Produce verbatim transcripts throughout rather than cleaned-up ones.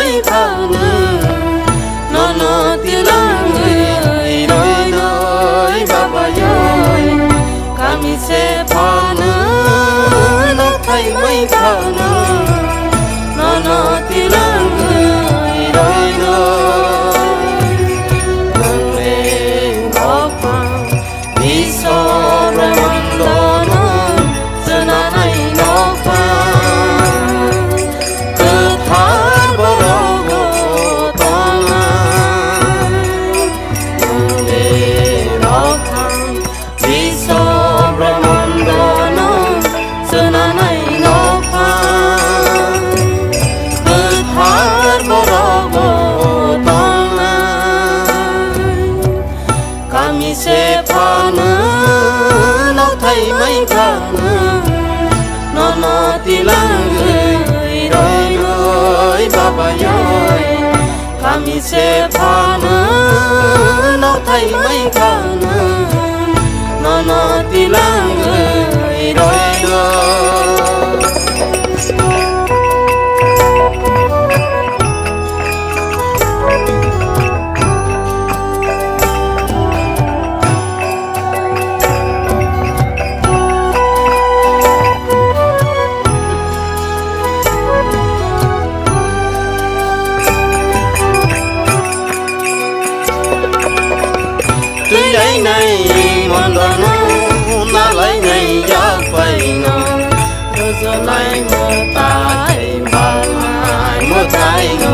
Phano nono tilangwi roinoi babayoi, kami se phano nothai mai phano nono tilangwi roinoi. Nongle nokhang Isor Brahmandono swnanai nokha, kwthar borok tongnai. Nongni nokha Isor Brahmandono swnanai nokha, kwthar borok tongnai. Kami se phano nothai mai phano nono tilangwi roinoi babayoi. Kami se phano nothai mai phano nono tilangwi roinoi. Twilainai mondano, nalainai yakpaino, rwjwlai mwtai, balai mwtaino,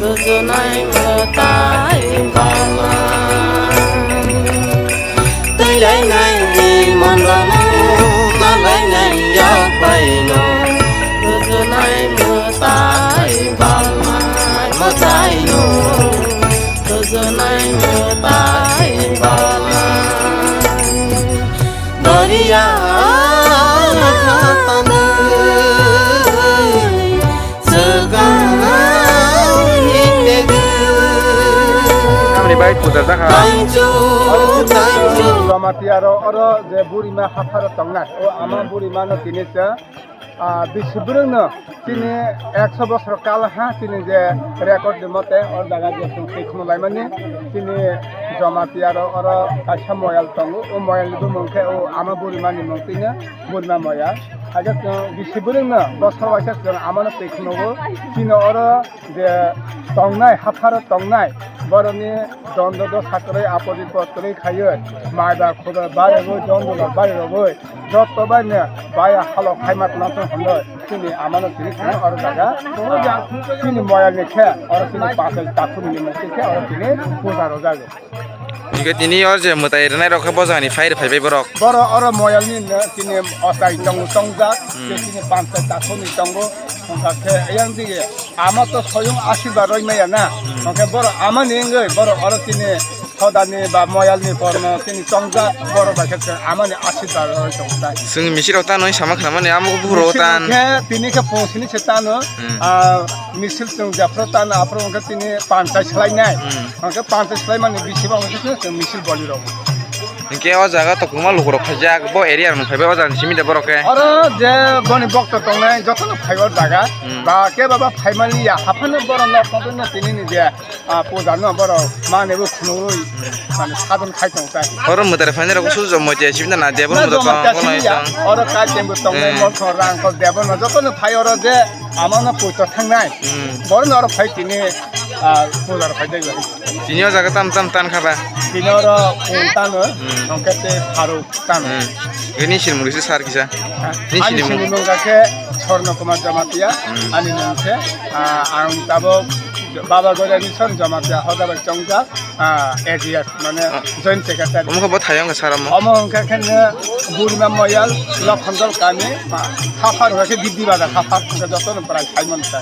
rwjwlai mwtai, balai. Twilainai mondano, nalainai yakpaino, rwjwlai mwtai, balai mwtaino. Rwjwlai mwtai balai. Doriya tangwi swkang himtegu. Tamni bai puja jakha. Thank you, thank you. Jamatia ro oro je burima hapharo tongnai. O ama burima no tini se Ah, bisi bwrwngno chini ekso bosor kal ha chini je record ni mote o jaga je chwng twi khwnlaimani chini Jamatia rok oro kaisa moyal tongo, o moyal ni bumung khe o ama burimani mung tini burima moyal. Haikhe chwng bisi bwrwngno bosor waisa chwng amano twi khwnogo chini oro je tongnai, hapharo tongnai, borokni dondo dosa kwrwi, apod bipod kwrwi khaiwi, mai ba khudor barirogwi, dondo ba barirogwi, joto baino baya halok khaima tongna tong hwnwi, chini amano tini chini oro jaga, chini moyalni khe, oro chini pasai takhumni mukti khe, oro chini puja rwjago. Hingke tini o je mwtai rwnai rok khe bo jagani phai rw phaibai borok. Borok oro moyalni no chini ochai tongo tongjak, Hmm. tei chini panchai takhumni tongo, wngkha khe ayang dige ama to soyung asirba roi maya na, Hmm. hingke borok amani wngwi borok oro chini sodani ba moyalni borno chini tongjak borok bai khe chwng amani asirba roi tongo tai. Chwng misil rok tano sama khna mani amo buphuru Misil tan. Khe tini khe pung sini se tano, Hmm. ah, misil chwng jephru tano aphuru hingke tini panchai swlainai. Hmm. Hingke panchai swlaimani bisi bo hingke chwng misil boli rok. Hingke o jaga to kwbangma lukurok phaijak, bo area rok phaibai o jaga ni simi de borok khe. Oro je boni bokto tongnai jotono phai o jaga, Hmm. ba khe baba phaimani ya haphano borok nok tongtwino tini ni je, ah, puja no borok mane bo khunui, Hmm. mane sadon khai tong tai. Oro mwtai phainai rok sujo moite simi na debon Na mudo joma tong, ta kono simi ya, tong. Oro kai tembo tongnai Hmm. mokho rang ko debon no jotono phai oro je amano puito thangnai. Hmm. Borok no oro phai tini, ah, puja rok phai dai. Tini o jaga tam tam tan kha ba? Tini oro pung tano, Hmm. hingke te pharuk tano. Hmm. Ini sinimung risi sar kisa. Ha? Ini Ani sinimung. Sinimung khe Sorno Kumar Jamatia, Hmm. ani mung khe, ah, ang tabok Baba Goda Mission Jamatia hoda bai chongjak, ah, A G S, mane Ah. Joint Secretary. Omo khe bo thayong khe sar omo? Omo hingke khe ne Burma Moyal, Lokhondol kami, ma, haphar hingke Biddi Bazar haphar, hingke jotono prai Simon ta.